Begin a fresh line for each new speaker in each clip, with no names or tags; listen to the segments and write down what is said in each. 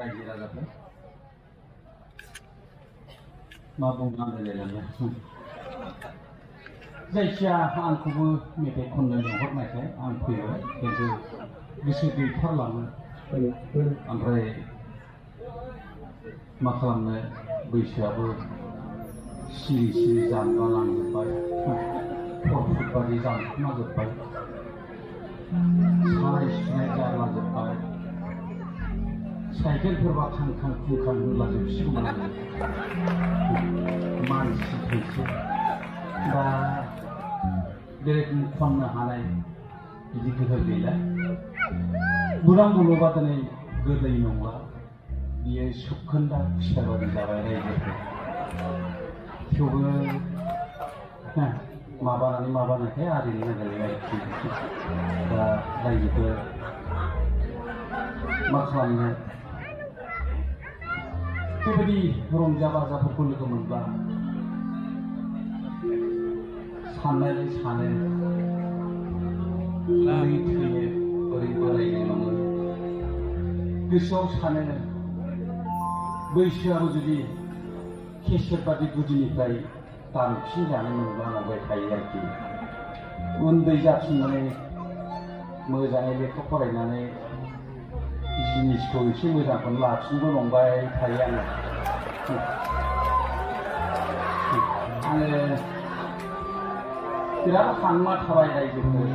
रायजो राजाफोर मा बुंनांगौलाय जायखिया आंखौबो मेथाइ खननो लिंहरनायखाय आं फैबाय खिन्थु गोसो गैथारलामोन ओमफ्राय मा खालामनो बैसोआबो सिरि सिरि जानगारलांजोब्बाय फटफुटबादि जानखुमाजोब्बाय सानाय सुनाय जालाजोब्बाय साइकेलफोरबा खांखां खुंखां होनलाजोबसिगौमोन आरो मानसि थैसो दा बेरेखम खननो हानाय बिदि गोहो गैला बुदां बुलबा दिनै गोदै नंला बियो सुखोन्दा खुसियाबादि जाबाय रायजोफोर थेवबो माबानायखाय आरिनो नागिरबाय दा रायजोफोर मा खालामनो बेबायदि रंजा बाजाफोरखौ लोगो मोनब्ला साननानै सानो ओरै थैयो ओरै बोरायनो नङो गोसोआव सानो बैसोआबो जुदि केसेट बादि गुदिनिफ्राय दानफिनजानो मोनब्ला नंबाय थायो आरोखि उन्दै जाफिननानै मोजाङै लेखा फरायनानै जिनिसखौ एसे मोजांखौनो लाफिनगौ नंबाय थायो आङो बिराद हांमा थाबाय रायजोफोर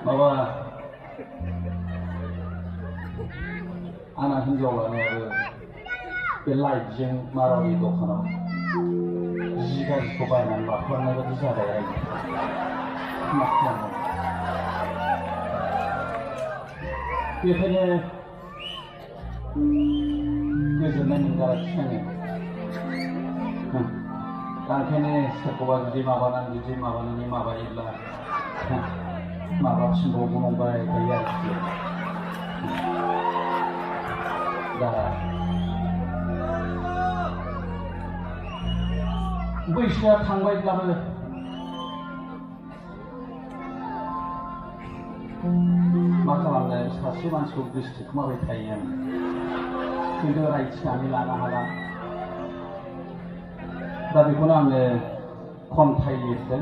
माबा आंना हिन्जाव लानायाबो बे लाइटजों मारावि दखानाव जि गाज्रिखौ बायनानै लाफानाय बायदि जाबाय रायजो मा खालामनो बेखायनो गोजोननाय मोनगाराखिसै आङो दा ओंखायनो सोरखौबा जुदि माबानानै माबायोब्ला माबाफिनबावगौ नंबाय थायो आरोखि दा बैसोआ थांबायब्लाबो मा खालामनो सासे मानसिखौ गोसोथोखोमाबाय थायो आं खिन्थु रायथिनानै लानो हाला दा बेखौनो आङो खन्थाइ लिरदों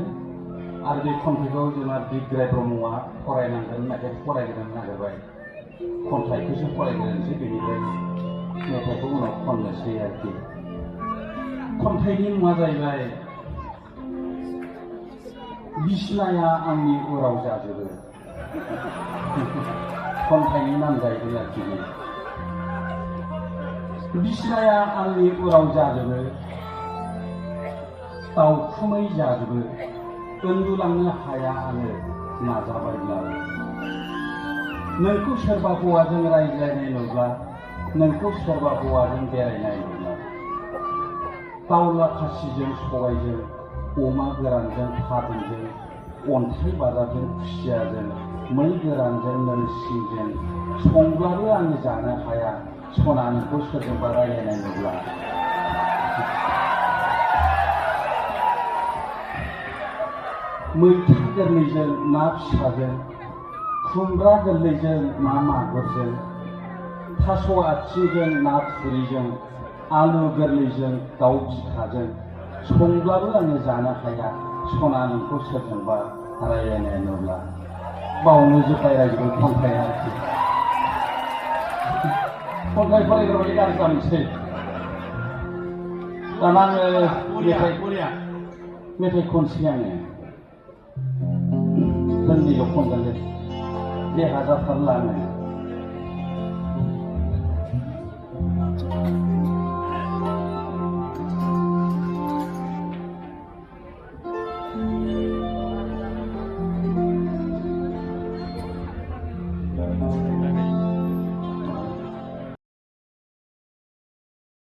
आरो बे खन्थाइखौ जोंना बिग्राय ब्रह्मआ फरायनांगोन होननायखाय फरायग्रोनो नागिरबाय खन्थाइखौसो फरायग्रोनोसै बेनिफ्राय मेथाइखौ उनाव खननोसै आरोखि खन्थाइनि मुङा जाहैबाय बिसिनाया आंनि उराव जाजोबो खन्थाइनि नाम जाहैदों आरोखि बिसिनाया आंनि उराव जाजोबो दाउखुमै जाजोबो उन्दुलांनो हाया आङो नाजाबायब्लाबो नोंखौ सोरबा हौवाजों रायज्लायनाय नुब्ला नोंखौ सोरबा हौवाजों बेरायनाय नुब्ला दाउला खासिजों सबायजों अमा गोरानजों थादुनजों अन्थाइ बाजाबजों खुसियाजों मै गोरानजों नोरसिंजों संब्लाबो आङो जानो हाया सना नोंखौ सोरजोंबा रायज्लायनाय नुब्ला मैथा गोरलैजों ना फिसाजों खुमब्रा गोरलैजों ना मागुरजों थास' आथिंजों ना थुरिजों आलु गोरलैजों दाउ बिखाजों संब्लाबो आङो जानो हाया सना नोंखौ सोरजोंबा रायज्लायनाय नुब्ला बावनो जोब्बाय रायजोखौ खन्थाइया आरोखि खन्थाइ फरायग्राबादि गाज्रि जानोसै दाना आङो मेथाइ खनसै आङो दोंनैल' खनगोन देहा जाथारला आङो